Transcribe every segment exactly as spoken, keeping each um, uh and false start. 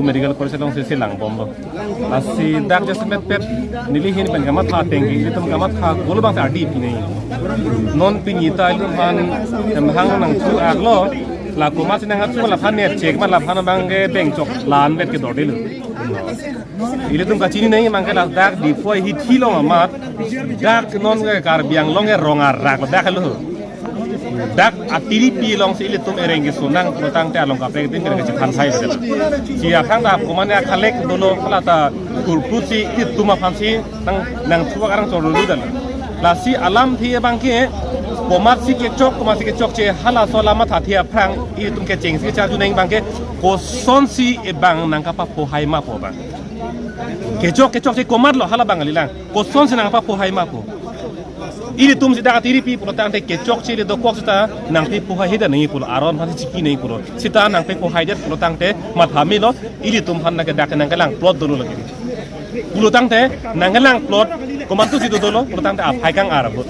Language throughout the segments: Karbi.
Medical College alongsi chelang bomlo. Lasi dak jasemet pet neli ahin pen kamatha ateng ke ilitum kamatha kolo abang ta ardi pinai. Non pini ta ilitum aphan emhang nangthu aklo. La komatsi nangthu, la aphan ne chek ma, la aphan abang ke bengchok la-an vet ke dordelo. Ilitum kachini nangji abang ke ladak Diphu ahithi along amat, dak non ke Karbi Anglong ke rong arak dak lo. Dak atiripi alongsi ilitum ereng keso nang pulotangte along kaprek adim ke kachethan thai. Si aphrang ta komatne akhalek dolo, hala ta kurput si ilitum aphansi nang, nangthu akarang chorlu dan. Lasi alamthe abang ke komatsi kechok, komatsi kechokche, halaso alam mathathe aphrang ilitum kechengsi charju nangji abang ke kosonsi abang nangkapaphohai ma pu abang. Kechok kechokche komatlo, hala abang kalilang. Kosonsi nangkapaphohai ma pu. Ilitum seta atiripi pulotangte kechokche ili dokok seta nangpephohai heda nangji pulo, aron aphansi chiki nangji pulo. Seta nangpephohaidet pulotangte matha melo, ilitum aphan nangke dak nangkelang plot dolo lagi. Pulotangte nangkelang plot komatsi dodolo pulotangte aphai kang-ar ahut.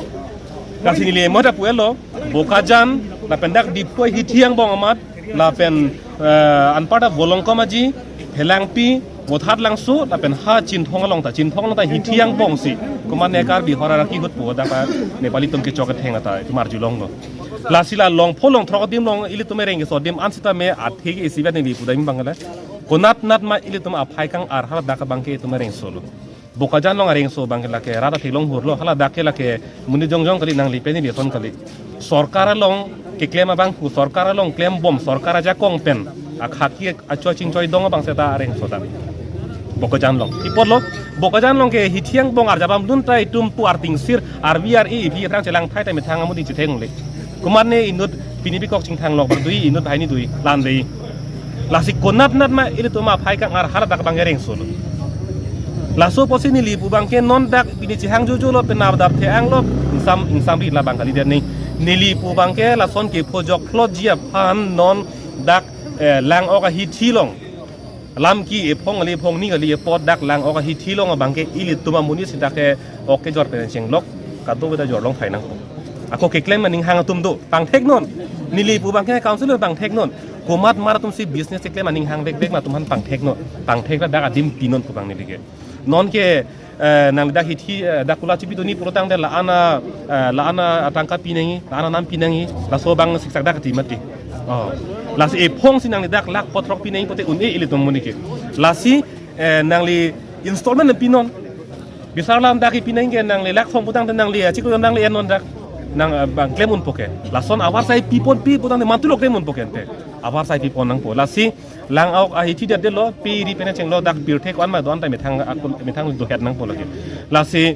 Lasi neli mo ta pu-etlo, Bokajan lapen dak Diphu ahithi angbong amat, lapen, eh, anparta Volongkom Aji, Phelangpi, Vothatlangso, lapen ha Chinthong along ta, Chinthong along ta hithi angbong si komatne Karbi hor arak ahut pu dak Nepali atum kechok ketheng ta itum arjulonglo. Lasi la longpho longthrok adim along ilitum ereng keso adim an sitame athe ke isivet neli pudam abang le. Konatnat ma ilitum aphai kang-ar haladak abang ke itum ereng solo. Bokajan along areng so abang ke lake rat atheklong hurlo, haladak ke lake monit jongjong kali, nangli pen ili ason kali. Sorkar along keklem abang pu, sorkar along klembom, sorkar ajakong pen akhaki acho chingchoi dong abang seta areng so ta. Bokajan along. Ipotlo, Bokajan along ke hithi angbong arjap damdun ta itum pu artingsir, arvi ar-e, ipi aphrang chelang thai ta methang amonit chetheng le. Komatne inut pini bikok chingthang lok bang dui, inut bahini dui, lan dei. Lasi konatnat ma ilitum aphai kang-ar haladak abang ereng solo. Laso apotsi neli pu abang ke non dak pini chihang jojo lo, penap dap the-ang lo, ingsam, ingsamri labang kalidet nangji. Neli pu abang ke lason kepho jokphlotji aphan non dak, eh, Lang-ok ahithi along. Lam ke ephong kali, ephongni kali, epot dak Lang-ok ahithi along abang ke ilitum amonit seta ke ok kejor pen chenglok, kadokave ta jorlong thai nangpo. Ako keklem aning hang atum do, pangthek non. Neli pu abang ke council pangthek non. Komat mar atumsi business keklem aning hang vekvek ma atum aphan pangthek non. Pangthek ta dak adim pinon pu abang neli ke. Non ke, eh, nang dak hithi, eh, dak kulat chipi duni pulotangte la-an a, eh, la-an atangka pinangji, la-an anam pinangji, laso abang siksak dak kati mati. Oh. Lasi ephongsi nangli dak lakh phongo throk pinangji pute un-e ilitum amonit ke. Lasi, eh, nangli installment pinon. Bisar alam dak ipinangji ke nangli lakh song putangte nangli, eh, chiklo nangli ennon dak. Nang, eh, abang klem unpo ke. Lason avarsai pipon pi putangte mantulo klem unpo ke ante. Avarsai pipon nangpo. Lasi Lang-ok ahithi det detlo, piri pen chenglo dak pirthe ko-an ma do-an ta methang akun, methang dohet nangpo lagi. Lasi,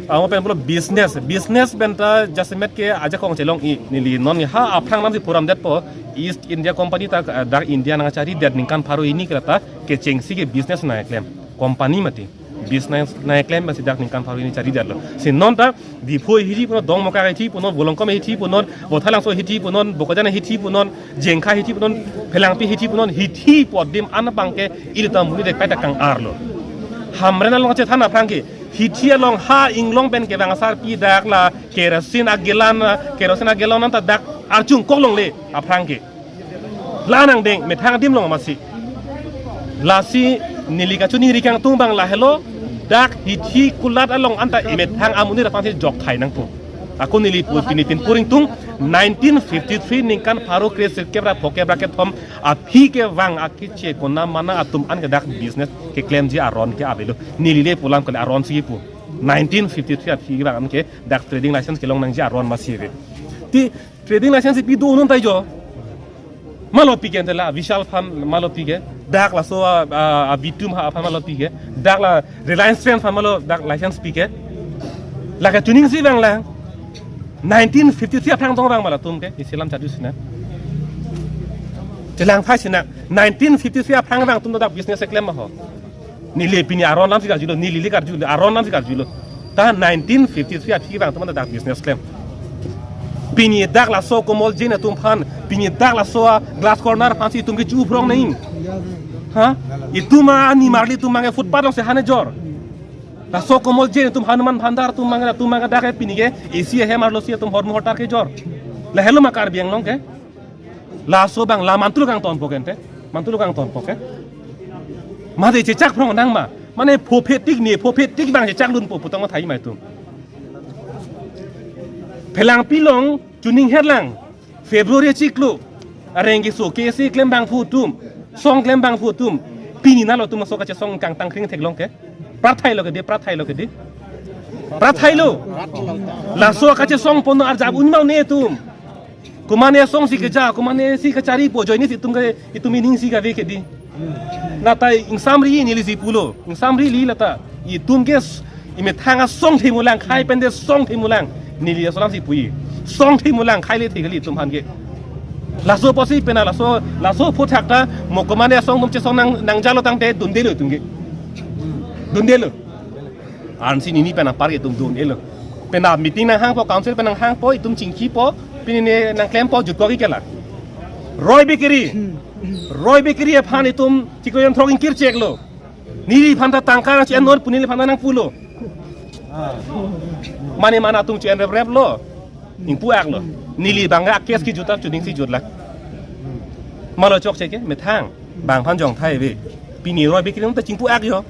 ah, mo pen pulo business, business pen ta jasemet ke ajakong chelongji neli non ha aphrang alamsi puram detpo, East India Company ta, ah, dak India nangcharidet ningkan pharo hini kela ta kechengsi ke business nangklem. Company mati. Business nangklem masi dak ningkan pharo hini charidetlo. Si non ta Diphu ahithi punon, Dongmukak ahithi punon, Volongkom ahithi punon, Vothatlangso ahithi punon, Bokajan ahithi punon, Jengkha ahithi punon, Phelangpi ahithi punon, hithi pu adim an abang ke ilitum amonit vekpai ta kang-arlo. Hamren along chethan aphrang ke, hithi along ha inglong pen kevang asarpi dak la kerosene agelan, kerosene agelan anta dak archung koklongle aphrang ke. La nangdeng methang adim along masi. Lasi neli kachoningri kangtung abang lahelo, dak hithi kulat along anta emethang amonit aphansi jok thai nangpo. Ako neli pu pini tin puring tung nineteen fifty-three ningkan pharo kre sirkep ra phokep ra kethom aphi kevang akeche konat mana atum an ke dak business keklemji aron ke avelo. Neli le pu alam kali, aron si pu. Nineteen fifty-three aphi kevang an ke dak trading license kelong nangji aron masi ave. Ti trading license pi do non tai jo. Malo pi ke ante la Vishal aphan malo pi ke. Dak laso a, a, a Vitum ha aphan malo pi ke. Dak la Reliance Trend aphan malo dak license pi ke. Lake chuning si vang la. Nineteen fifty-three aphrang tong vang ma latum ke. Isi alam charju sinang. Chelang phai sinang. Nineteen fifty-three aphrang vang atum dak business keklem ma ho. Neli pini aron alamsi karjulo, neli le karjulo, aron alamsi karjulo. Ta nineteen fifty-three aphi vang atum anta dak business klem. Pini dak laso Komol Jain atum aphan, pini dak laso a glass corner aphansi itum ke chu phrong nangji. Ha? Itum a nimarli atum abang ke footpath alongsi han ejor. Laso Komol Jain atum, Hanuman Bhandar atum abang, atum abang dak ke pini ke A C ahem arlosi atum hormu hortar kejor. Lahelo ma Karbi Anglong ke. Laso abang la mantulo kangtonpo ke ante. Mantulo kangtonpo ke. Mate chechak phrong nang ma. Mane phophe tik ne phophe tik bang chechak lunpo pu tong mathai ma itum. Phelangpi along chuning herlang. February achiklo. Areng keso KSA klem abangphu atum. Song klem abangphu atum. Pini nalo atum laso kachesong kangtang kring theklong ke. Prathai lo ke di, prathai lo ke di. Prathai lo. Laso kachesong pon arjap un ma un-e atum. Komatne asong si keja, komatne si kacharipo, ajoine si itum ke, itum ining si kave ke di. Nata ingsamri neli si pulo, ingsamri li lata. Itum ke s-, imethang asong themulang, khai pen de song themulang. Neli aso alam si pu-i. Song themulang, khai le the kali itum aphan ke. Laso apotsi pena laso, laso aphuthak ta, mo komatne asong atum chesong nang, nangjalo tangte, dundelo itum ke. Dundelo. Ansi nini pen apar ke itum dundelo. Pena meeting nanghangpo, council pen nanghangpo, itum chingkipo, pini ne nangklempo, jutpo ke la. Roy Bakery. Roy Bakery aphan itum chiklo jon throk ingkir cheklo. Neliphan ta tangka nang chi-en non pu neliphan ta nangpulo. Mane mane atum chi-en rep rep lo. Ingpu-ak lo. Neli bang a-case kejut ta chuning si jutlak. Malo chokche ke, methang. Bang aphan jong thai ave. Pini Roy Bakery non ta chingpu-ak jo.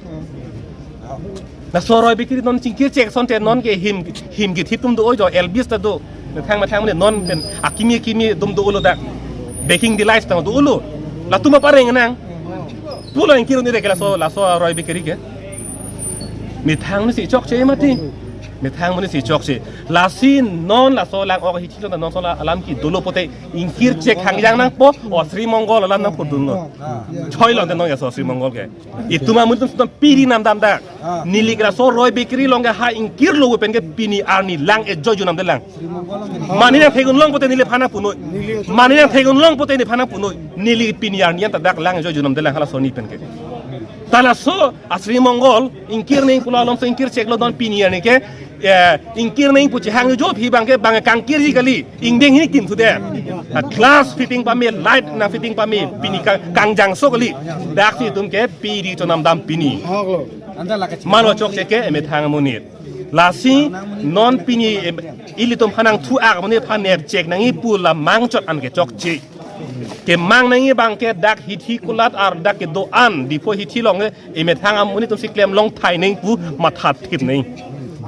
Laso Roy Bakery non chingkir chek asonte non ke him, him kethip atum do jo, Elvis ta do. Methang methang mane non pen akimi akimi atum dolo dak. Baking Delights ta dolo. Latum apareng nang. Pulo ingkir un-e ke laso, laso Roy Bakery ke. Methang mane si chokche mati. Methang mane si chokche. Lasi non laso lang-ok hithi lo non laso alam ke dolo pote ingkir chek hangjang nangpo, o Sri Mongol alam nangpudun lo. Choi lo te non ya so Sri Mongol ke. Itum amonit atum piri namdam dak. Neli ke laso Roy Bakery along ke ha ingkirlo pen ke pini arni lang ejo junam delang. Mane nangtheklong pote neliphan nangpunoi. Mane nangtheklong pote neliphan nangpunoi. Neli pini arni anta dak lang ejo junam delang hala soni pen ke. Ta laso a Sri Mongol ingkir neng pulo alom so ingkir cheklo non pini arni ke, eh, ingkir neng pu chehang jo phi bang ke bang kangkirji kali. Ingdeng hini kim thu de. A glass fitting pame, light nangfitting pame, pini ka kangjangso kali. Daksi itum ke piri chonamdam pini. Malo chokche ke emethang amonit. Lasi non pini em-, ilitum aphan nangthu-ak amonit aphan nep chek nangji pu la mangchot an ke chokche. Kemang nangji bang ke dak hithi kulat ar dak kedo-an Diphu hithi along ke emethang amonit atum si klem longthai neng pu mathathip neng.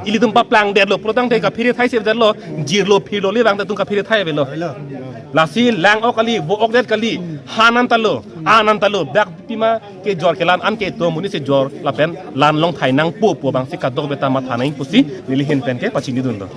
Ilitum paplangdetlo, pulotangte kaphere thai se detlo, jirlo phirlo le bang ta itum kaphere thai avelo. Lasi lang-ok kali, vo-okdet kali, han an ta lo, an an ta lo, dak pima kejor kelan an ke itum amonit si jor lapen lan longthai nangpo pu bang si kadokave ta matha nang pusi neli ahin pen ke pachinidun lo.